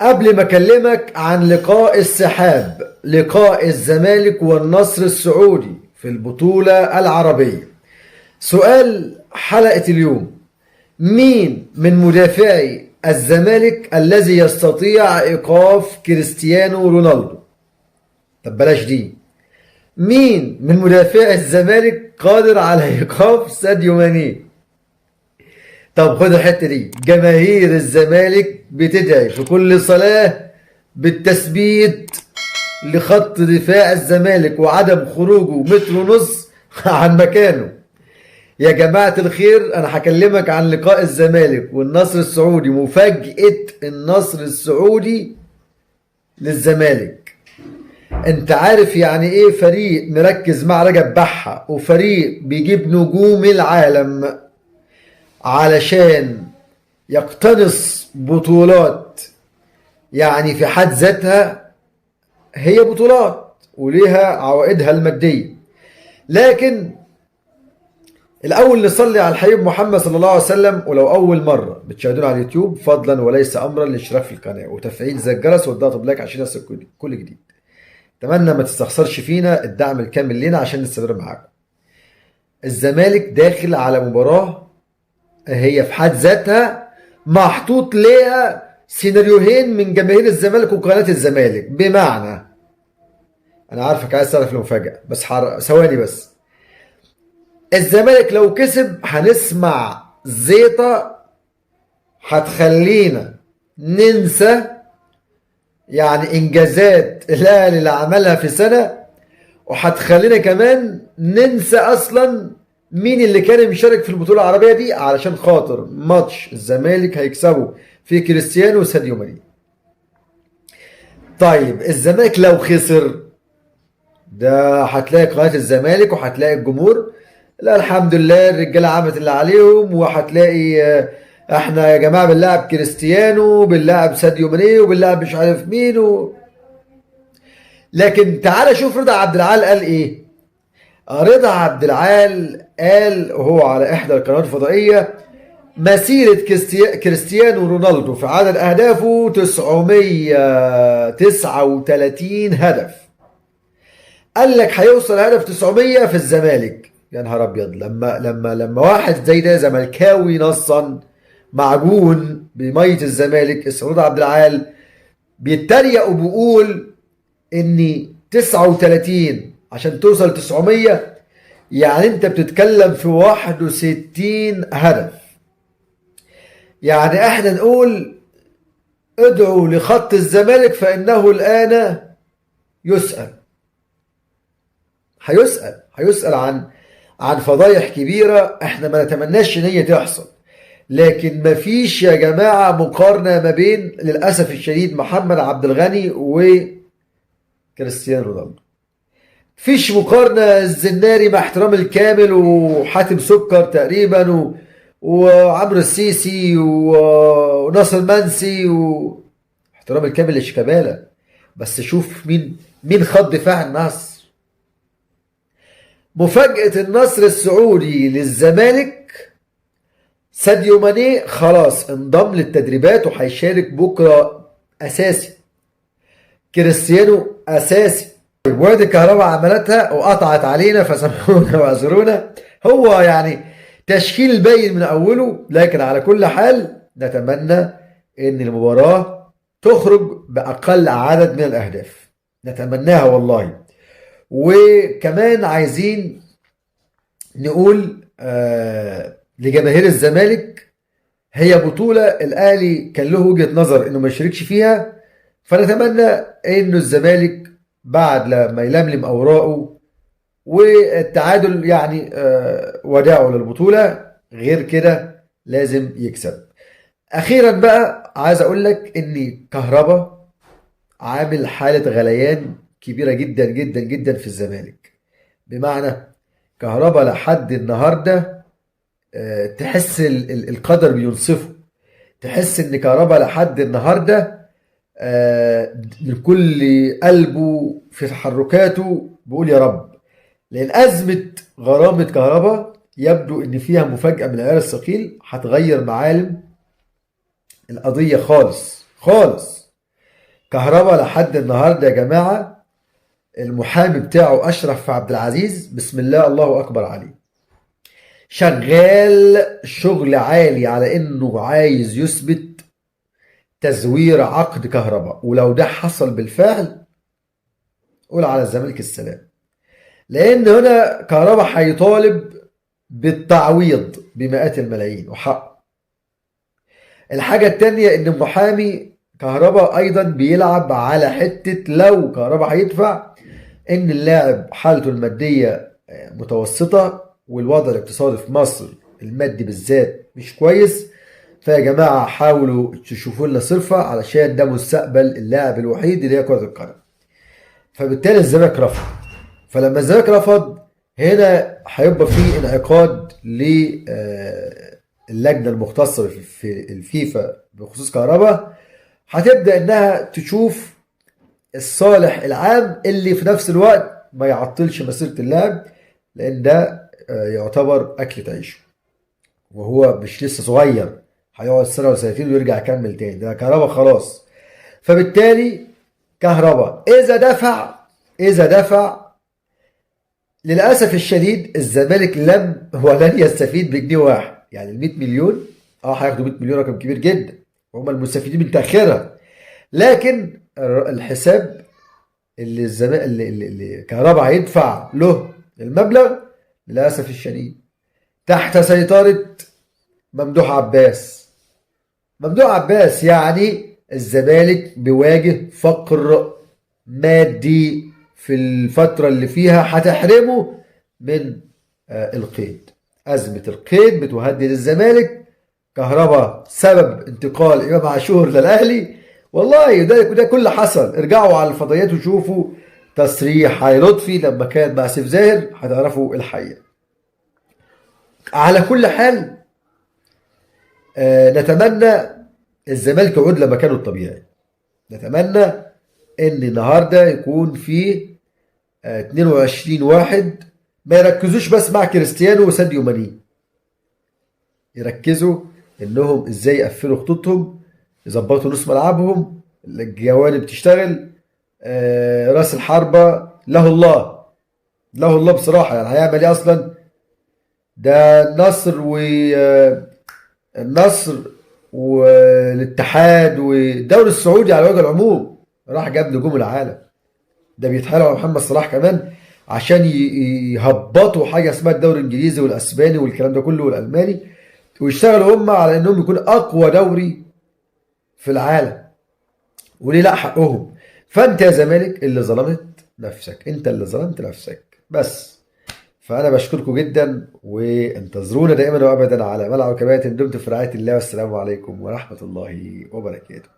قبل ما اكلمك عن لقاء السحاب، لقاء الزمالك والنصر السعودي في البطولة العربية، سؤال حلقة اليوم: مين من مدافعي الزمالك الذي يستطيع ايقاف كريستيانو رونالدو؟ طب بلاش دي، مين من مدافعي الزمالك قادر على ايقاف ساديو ماني؟ طب خد الحتة دي، جماهير الزمالك بتدعي في كل صلاة بالتثبيت لخط دفاع الزمالك وعدم خروجه متر ونص عن مكانه. يا جماعة الخير، أنا هكلمك عن لقاء الزمالك والنصر السعودي، مفاجأة النصر السعودي للزمالك. انت عارف يعني ايه فريق مركز مع رجب بحة وفريق بيجيب نجوم العالم علشان يقتنص بطولات، يعني في حد ذاتها هي بطولات وليها عوائدها المادية. لكن الأول نصلي على الحبيب محمد صلى الله عليه وسلم. ولو أول مرة بتشاهدونا على اليوتيوب، فضلا وليس أمرا الاشتراك في القناة وتفعيل زر الجرس والضغط ب like عشان يصل كل جديد. أتمنى ما تستخسرش فينا الدعم الكامل لنا عشان نستمر معاكم. الزمالك داخل على مباراة هي في حد ذاتها محطوط ليها سيناريوهين من جماهير الزمالك وقناة الزمالك. بمعنى انا عارفك عايز تعرف المفاجأة، بس ثواني بس. الزمالك لو كسب هنسمع زيطة هتخلينا ننسى يعني انجازات الاهلي اللي عملها في سنة، وهتخلينا كمان ننسى اصلا مين اللي كان مشارك في البطولة العربية دي، علشان خاطر ماتش الزمالك هيكسبه في كريستيانو وساديو ماني. طيب الزمالك لو خسر، ده هتلاقي قناة الزمالك وهتلاقي الجمهور، لا الحمد لله الرجالة عملت اللي عليهم، وهتلاقي احنا يا جماعة بنلعب كريستيانو، بنلعب ساديو ماني، وبنلعب مش عارف مين لكن تعالى شوف رضا عبد العال قال ايه. رضا عبد العال قال وهو على احدى القنوات الفضائية: مسيرة كريستيانو رونالدو في عدد اهدافه 939 هدف. قال لك هيوصل هدف 900 في الزمالك. يا نهار ابيض، لما واحد زي ده زملكاوي نصا معجون بميه الزمالك اسمه رضا عبد العال بيتريق وبيقول ان 39 عشان توصل 900، يعني انت بتتكلم في 61 هدف. يعني احنا نقول ادعوا لخط الزمالك فانه الان يسأل، هيسأل عن فضايح كبيرة احنا ما نتمناش ان هي تحصل. لكن مفيش يا جماعة مقارنة ما بين للأسف الشديد محمد عبد الغني وكريستيانو رونالدو. فيش مقارنة. الزناري مع احترام الكامل وحاتم سكر تقريبا وعمرو السيسي وناصر منسي احترام الكامل لشيكابالا، بس شوف مين خط دفاع النصر. مفاجأة النصر السعودي للزمالك: ساديو ماني خلاص انضم للتدريبات وهيشارك بكرة أساسي، كريستيانو أساسي. وادي الكهرباء عملتها وقطعت علينا، فسامحونا واعذرونا. هو يعني تشكيل باين من أوله، لكن على كل حال نتمنى إن المباراة تخرج بأقل عدد من الأهداف، نتمناها والله. وكمان عايزين نقول لجماهير الزمالك، هي بطولة الأهلي كان له وجهة نظر إنه ما يشاركش فيها، فنتمنى إنه الزمالك بعد لما يلملم أوراقه والتعادل يعني وداعه للبطولة، غير كده لازم يكسب. أخيرا بقى عايز أقول لك إن كهربا عامل حالة غليان كبيرة جدا جدا جدا في الزمالك. بمعنى كهربا لحد النهاردة تحس القدر بينصفه، تحس ان كهربا لحد النهاردة من كل قلبه في تحركاته بيقول يا رب، لان ازمة غرامة كهربا يبدو ان فيها مفاجأة من العيار الثقيل هتغير معالم القضية خالص خالص. كهربا لحد النهارده يا جماعة المحامي بتاعه اشرف عبد العزيز، بسم الله الله اكبر عليه، شغال شغل عالي على انه عايز يثبت تزوير عقد كهربا. ولو ده حصل بالفعل قول على الزمالك السلام، لان هنا كهربا هيطالب بالتعويض بمئات الملايين وحقه. الحاجة التانية ان محامي كهربا ايضا بيلعب على حتة لو كهربا هيدفع، ان اللاعب حالته المادية متوسطة والوضع الاقتصادي في مصر المادي بالذات مش كويس، فيا جماعة حاولوا تشوفوا لنا صرفة علشان ده مستقبل اللاعب الوحيد اللي هي كرة القدم. فبالتالي الزمالك رفض. فلما الزمالك رفض هنا هيبقى في انعقاد للجنة المختصة في الفيفا بخصوص كهربا، هتبدأ انها تشوف الصالح العام اللي في نفس الوقت ما يعطلش مسيرة اللاعب، لان ده يعتبر أكلة عيشه وهو مش لسه صغير، هيقعد سنة ولا سنتين ويرجع يكمل تاني. ده كهربا خلاص. فبالتالي كهربا إذا دفع للأسف الشديد الزمالك لم ولن يستفيد بجنيه واحد. يعني ال 100 مليون هياخدوا 100 مليون، رقم كبير جدا وهم المستفيدين من تأخيرها، لكن الحساب اللي الزمالك اللي كهربا هيدفع له المبلغ للأسف الشديد تحت سيطرة ممدوح عباس. ممدوح عباس يعني الزمالك بيواجه فقر مادي في الفترة اللي فيها هتحرمه من القيد. أزمة القيد بتهدد الزمالك. كهربا سبب انتقال إمام عاشور للأهلي. والله ده كل حصل. ارجعوا على الفضائيات وشوفوا تصريح علي لطفي لما كان مع سيف زاهر، هتعرفوا الحقيقة. على كل حال نتمنى الزمالك يعود لمكانه الطبيعي. نتمنى ان النهارده يكون في 22 واحد ما يركزوش بس مع كريستيانو وساديو ماني، يركزوا انهم ازاي يقفلوا خطوطهم، يظبطوا نص ملعبهم، الجوانب تشتغل، راس الحربة له الله، له الله بصراحة. يعني هيعمل ايه اصلا؟ ده النصر و النصر والاتحاد والدوري السعودي على وجه العموم راح جاب نجوم العالم. ده بيتحايلوا على محمد صلاح كمان عشان يهبطوا حاجة اسمها الدوري الانجليزي والاسباني والكلام ده كله والالماني، ويشتغلوا هم على انهم يكون اقوى دوري في العالم. وليه لا؟ حقهم. فانت يا زمالك اللي ظلمت نفسك، انت اللي ظلمت نفسك بس. فانا بشكركم جدا، وانتظرونا دائما وابدا على ملعب كباتن. دمتم في رعاية الله، والسلام عليكم ورحمة الله وبركاته.